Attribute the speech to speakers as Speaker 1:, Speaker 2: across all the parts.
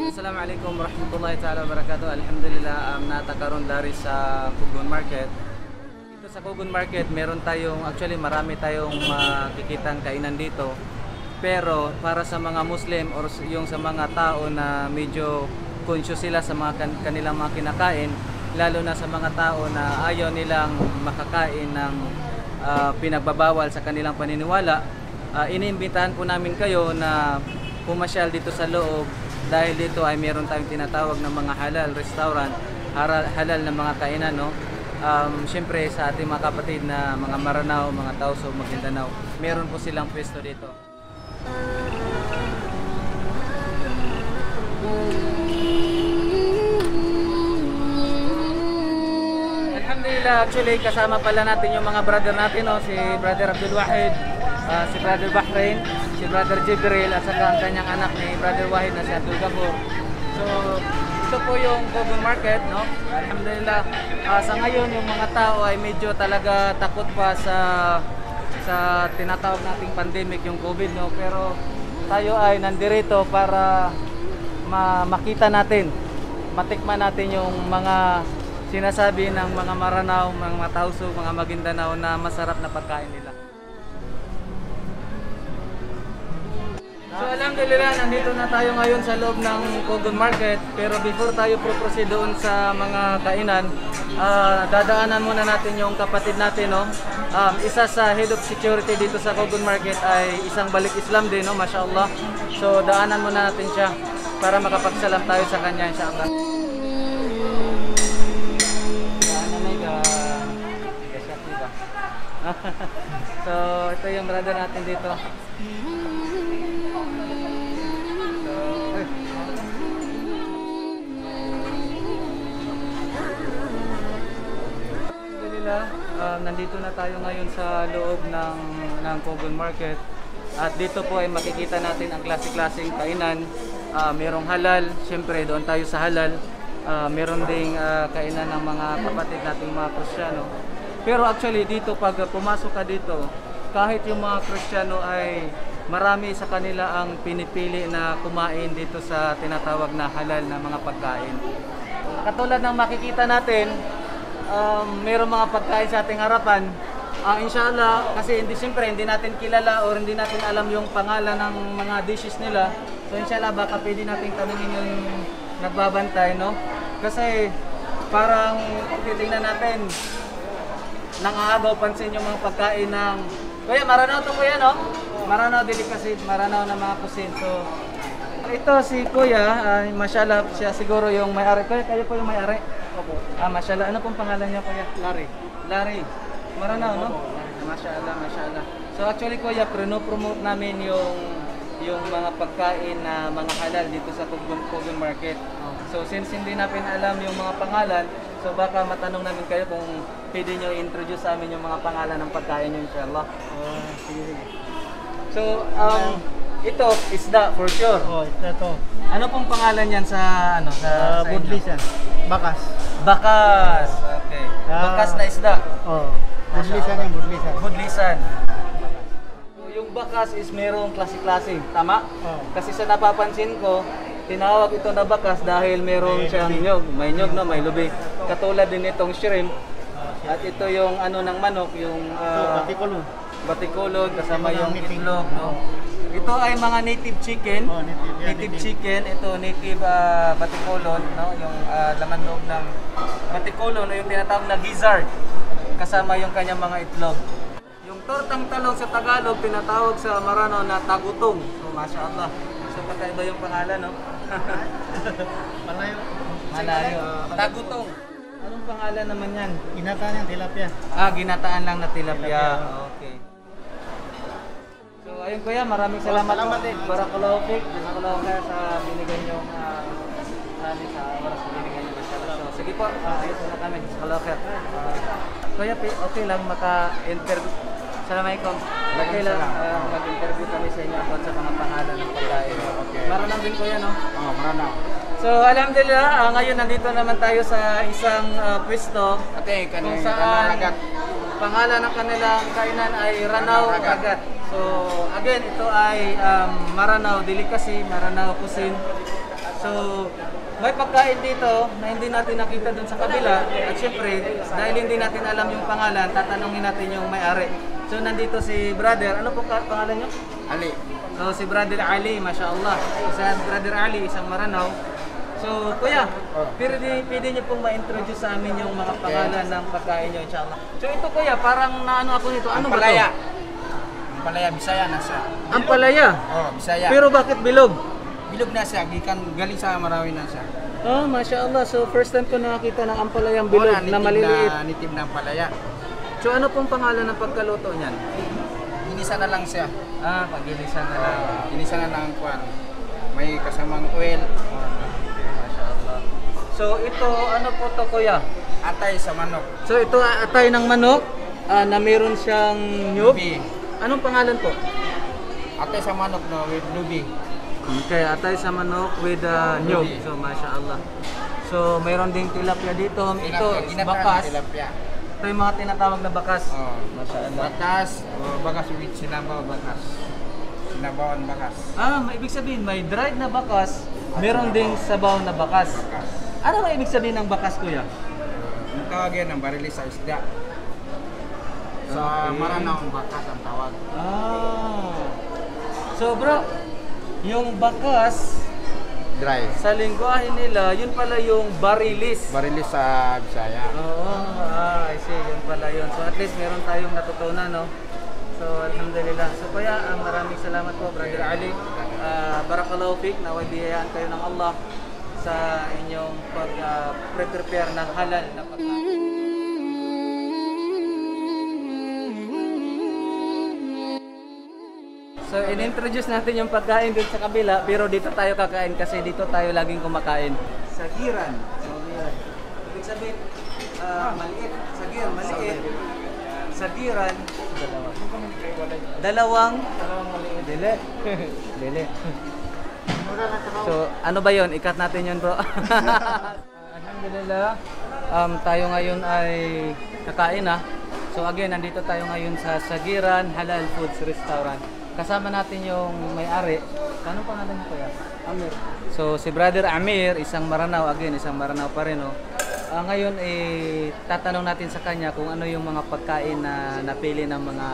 Speaker 1: Assalamualaikum warahmatullahi taala wabarakatuh. Alhamdulillah, natakaroon dari sa Kugon Market. Dito sa Kugon Market, meron tayong, actually marami tayong makikitang kainan dito. Pero para sa mga Muslim or yung sa mga tao na medyo conscious sila sa mga kanilang mga kinakain, lalo na sa mga tao na ayaw nilang makakain ng pinagbabawal sa kanilang paniniwala, iniimbitahan po namin kayo na pumasyal dito sa loob dahil dito ay meron tayong tinatawag na mga halal restaurant, halal na mga kainan, no? Siyempre sa ating mga kapatid na mga Maranao, mga Tausug, Maguindanao, meron po silang pwesto dito. Alhamdulillah, actually kasama pala natin yung mga brother natin, no? Si Brother Abdul Wahid, si Brother Bahrain, si Brother Jibril, at saka ang kanyang anak ni Brother Wahid na si Abdul Gafur. So, ito po yung Kugon Market, no? Alhamdulillah, sa ngayon yung mga tao ay medyo talaga takot pa sa tinatawag nating pandemic, yung COVID, no? Pero tayo ay nandirito para makita natin, matikman natin yung mga sinasabi ng mga Maranao, mga Tausug, mga Maguindanao na masarap na pagkain nila. So alhamdulillah, nandito na tayo ngayon sa loob ng Kugon Market. Pero before tayo proceed doon sa mga kainan, dadaanan muna natin yung kapatid natin, no? Isa sa head of security dito sa Kugon Market ay isang balik Islam din, no? Mashallah. So daanan muna natin siya para makapagsalam tayo sa kanya, inshallah. So ito yung brother natin dito. Nandito na tayo ngayon sa loob ng Kugon Market, at dito po ay makikita natin ang klase-klaseng kainan. Merong halal, syempre doon tayo sa halal. Meron ding kainan ng mga kapatid nating mga Kristiyano. Pero actually dito, pag pumasok ka dito, kahit yung mga Kristiyano ay marami sa kanila ang pinipili na kumain dito sa tinatawag na halal na mga pagkain. Katulad ng makikita natin, mayroong mga pagkain sa ating harapan. Inshallah, kasi siyempre hindi natin kilala o hindi natin alam yung pangalan ng mga dishes nila. So inshallah, baka pwede natin tanungin yung nagbabantay, no? Kasi parang titingnan natin, nangaagaw pansin yung mga pagkain ng Kuya, Maranao to Kuya, no? Maranao delicacy, Maranao na mga kusin. So ito si Kuya, mashallah, siya siguro yung may-ari. Kuya, kayo po yung may-ari? Opo. Mashallah. Ano pong pangalan niya, Kuya? Larry. Larry. Maranao, no? Mashallah, mashallah. So actually, Kuya, promote namin yung mga pagkain na mga halal dito sa Kugon Market. So since hindi natin alam yung mga pangalan, so baka matanong namin kayo kung pwede nyo i-introduce sa amin yung mga pangalan ng pagkain nyo, inshallah. Sige. So, ito, isda for sure.
Speaker 2: Ito.
Speaker 1: Ano pong pangalan yan sa sa
Speaker 2: Budlisan. Bakas.
Speaker 1: Bakas. Okay. Bakas na isda.
Speaker 2: Budlisan yung budlisan.
Speaker 1: Budlisan. Yung bakas is merong klase-klase, tama? Kasi sa napapansin ko, tinawag ito na bakas dahil meron siyang nyog. May nyog, no? May lubi. Katulad din itong shrimp. At ito yung ng manok, yung batikulod, kasama yung itlog, no? Ito ay mga native chicken. Native chicken. Ito native batikulod, no? Yung laman loob ng batikulod, no? Yung tinatawag na gizzard. Kasama yung kanyang mga itlog. Yung tortang talong sa Tagalog, tinatawag sa Maranao na tagutong. So, mashallah. So, kakaiba yung pangalan, no? Malayo. Tagutong. Anong pangalan naman yan?
Speaker 2: Ginataan yung tilapia.
Speaker 1: Ginataan lang na tilapia. Okay. So, ayun Kuya, maraming salamat.
Speaker 2: Salamat din.
Speaker 1: Barakallahu fik. Barakallahu khair sa binigay nyo sa oras na binigay nyo. So, sige po, ayos na kami. Barakallahu khair. Kuya, okay lang maka-interview. Assalamualaikum. Okay lang mag-interview kami sa inyo about sa mga pangalan ng pagkain. Maranao din Kuya, no?
Speaker 2: Maranao.
Speaker 1: So alhamdulillah, ngayon nandito naman tayo sa isang pwesto kung saan pangalan ng kanilang kainan ay Ranao Agat. So again, ito ay Maranao Delicacy, Maranao Cuisine. So may pagkain dito na hindi natin nakita dun sa kabila. At syempre, dahil hindi natin alam yung pangalan, tatanungin natin yung may-ari. So nandito si brother, ano po pangalan nyo?
Speaker 2: Ali.
Speaker 1: So si brother Ali, mashallah. Si brother Ali, isang Maranao. So kuya, pwede niyo pong ma-introduce sa amin yung mga pangalan ng pagkain nyo, inshallah. So ito kuya, parang naano ako nito. Ano ba
Speaker 2: Ampalaya.
Speaker 1: to?
Speaker 2: Ampalaya, Bisaya na siya.
Speaker 1: Ampalaya.
Speaker 2: Oh, Bisaya.
Speaker 1: Pero bakit bilog?
Speaker 2: bilog na siya, galing sa Marawi na siya.
Speaker 1: Oh, mashallah. So first time ko nakakita ng ampalayang bilog na maliliit.
Speaker 2: Nitib na ampalaya.
Speaker 1: So ano pong pangalan ng pagkaluto niyan?
Speaker 2: Inisa na lang siya.
Speaker 1: Ah, pag-inisan na lang.
Speaker 2: Inisa na lang kuan. May kasamang oil.
Speaker 1: Mashallah. So ito, ano po to kuya?
Speaker 2: Atay sa manok.
Speaker 1: So ito atay ng manok na meron siyang nyug.
Speaker 2: Lubi.
Speaker 1: Anong pangalan po?
Speaker 2: Atay sa manok no, with lubi.
Speaker 1: Okay, atay sa manok with nyug. So mashallah. So mayroon ding tilapia dito. Ito, bakas.
Speaker 2: Tilapia.
Speaker 1: Ito yung mga tinatawag na bakas.
Speaker 2: Oh,
Speaker 1: Mashallah.
Speaker 2: bakas, bakas with sinabaw bakas. Sinabawan bakas.
Speaker 1: Ah, ibig sabihin may dried na bakas, meron ding sabaw na bakas.
Speaker 2: Bakas.
Speaker 1: Ano ang ibig sabihin ng bakas, kuya?
Speaker 2: Ang tawag yan ng barilis sa isda. Sa
Speaker 1: Okay.
Speaker 2: Maranao ang bakas ang tawag.
Speaker 1: Ah. So bro, yung bakas
Speaker 2: Dry.
Speaker 1: sa lingwahe nila, yun pala yung barilis.
Speaker 2: Barilis sa Bisaya.
Speaker 1: Oo, I see, yun pala yun. So at least meron tayong natutunan, no? So alhamdulillah. So kuya, maraming salamat po, Brother Ali. Barakallahu fik, naway biyayaan kayo ng Allah sa inyong pag-prepare ng halal na pagkain. So in-introduce natin yung pagkain dito sa kabila, pero dito tayo kakain kasi dito tayo laging kumakain. Sagiran. Sagiran. Ibig sabihin, maliit. Sagir, maliit. Sagiran. Dalawang maliit. Dili. Dili. So ano ba yon? Ikat natin yun, bro. Alhamdulillah. Tayo ngayon ay kakain na. So again, nandito tayo ngayon sa Sagiran Halal Foods Restaurant. Kasama natin yung may-ari. Anong pangalan niyo kuya? Amir. So si Brother Amir, isang Maranao, again, isang Maranao pa rin, no? Ngayon tatanong natin sa kanya kung ano yung mga pagkain na napili ng mga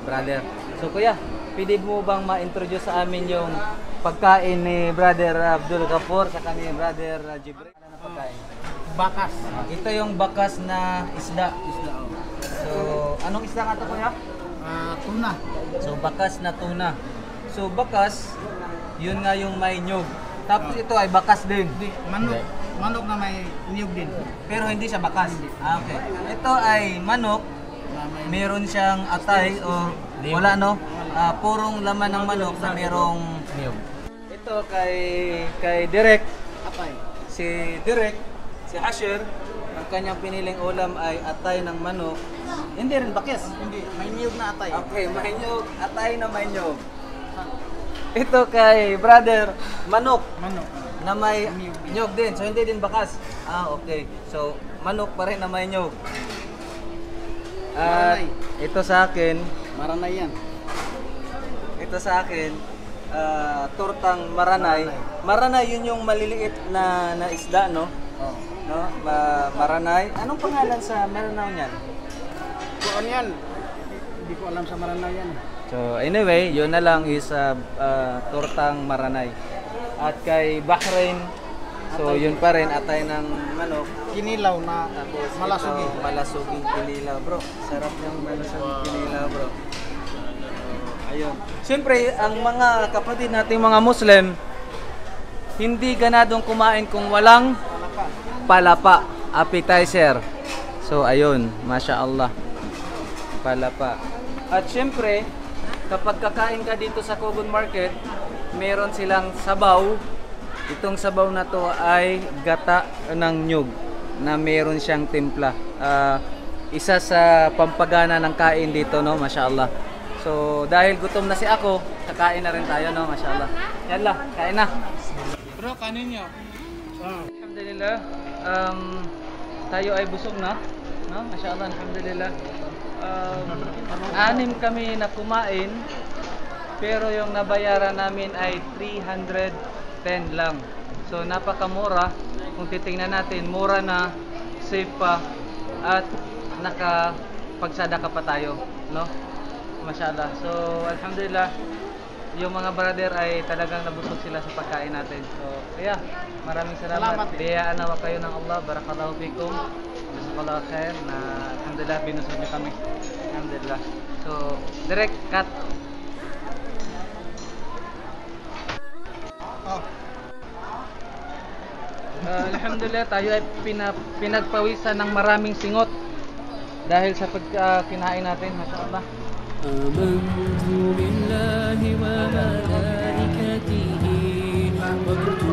Speaker 1: brother. So kuya, pwede mo bang ma-introduce sa amin yung pagkain ni Brother Abdul Ghaffur sa kanya Brother Jibril? Ano na pagkain?
Speaker 2: Bakas.
Speaker 1: Ito yung bakas na isda. So anong isda nga ito kuya?
Speaker 2: Tuna.
Speaker 1: So bakas na tuna. So bakas, yun nga yung may nyug. Tapos ito ay bakas din.
Speaker 2: Manok. Manok na may niyog din.
Speaker 1: Pero hindi siya bakas. Okay. Ito ay manok. Meron siyang atay o wala, no? Purong laman ng manok na merong niyog. Ito kay Direk.
Speaker 2: Atay.
Speaker 1: Si Direk, si Asher, ang kanyang piniling ulam ay atay ng manok. Hindi rin bakis.
Speaker 2: Hindi, may niyog na atay.
Speaker 1: Okay, may nyog. Atay na may nyog. Ito kay Brother Manok
Speaker 2: Manok.
Speaker 1: na may nyog din. So hindi din bakas. Okay. So manok pa rin na may nyog. At
Speaker 2: Maranay.
Speaker 1: ito sa akin,
Speaker 2: Maranay yan.
Speaker 1: ito sa akin, tortang maranay. Maranay yun yung maliliit na isda, no?
Speaker 2: Oh.
Speaker 1: No? Maranay. Anong pangalan sa Maranao niyan?
Speaker 2: Kuan yan. Hindi ko alam sa Maranay yan.
Speaker 1: So anyway, yun na lang is tortang maranay. At kay Bahrain, so yun pa rin, atay ng manok.
Speaker 2: Kinilaw na
Speaker 1: Tapos
Speaker 2: malasugi.
Speaker 1: ito, malasuging kinilaw, bro. Sarap yung malasuging kinilaw, bro. Ayun. Siyempre, ang mga kapatid nating mga Muslim, hindi ganadong kumain kung walang palapa, appetizer. So ayun, Masya Allah. Palapa. At siyempre, kapag kakain ka dito sa Cogon Market, meron silang sabaw. Itong sabaw na to ay gata ng nyug na meron siyang timpla. Isa sa pampagana ng kain dito, no, mashallah. So dahil gutom na si ako, kakain na rin tayo, no, mashallah. Yalla, kain na. Bro, kanin nyo. Alhamdulillah. Tayo ay busog na, no, mashallah, alhamdulillah. Anim kami na kumain, pero yung nabayaran namin ay 310 lang. So napakamura. Kung titingnan natin, mura na, safe pa, at nakapagsadaka pa tayo, no? Masyaallah. So alhamdulillah, yung mga brother ay talagang nabusog sila sa pagkain natin. So kaya maraming salamat. Biyayaan nawa kayo ng Allah. Barakallahu fikum. Jazakallahu khair na alhamdulillah binusog niyo kami. Alhamdulillah. So direct cut. Alhamdulillah, tayo ay pinagpawisan ng maraming singot dahil sa pagkinain natin. Masyaallah.
Speaker 3: آمنت بالله وملائكته وكتبه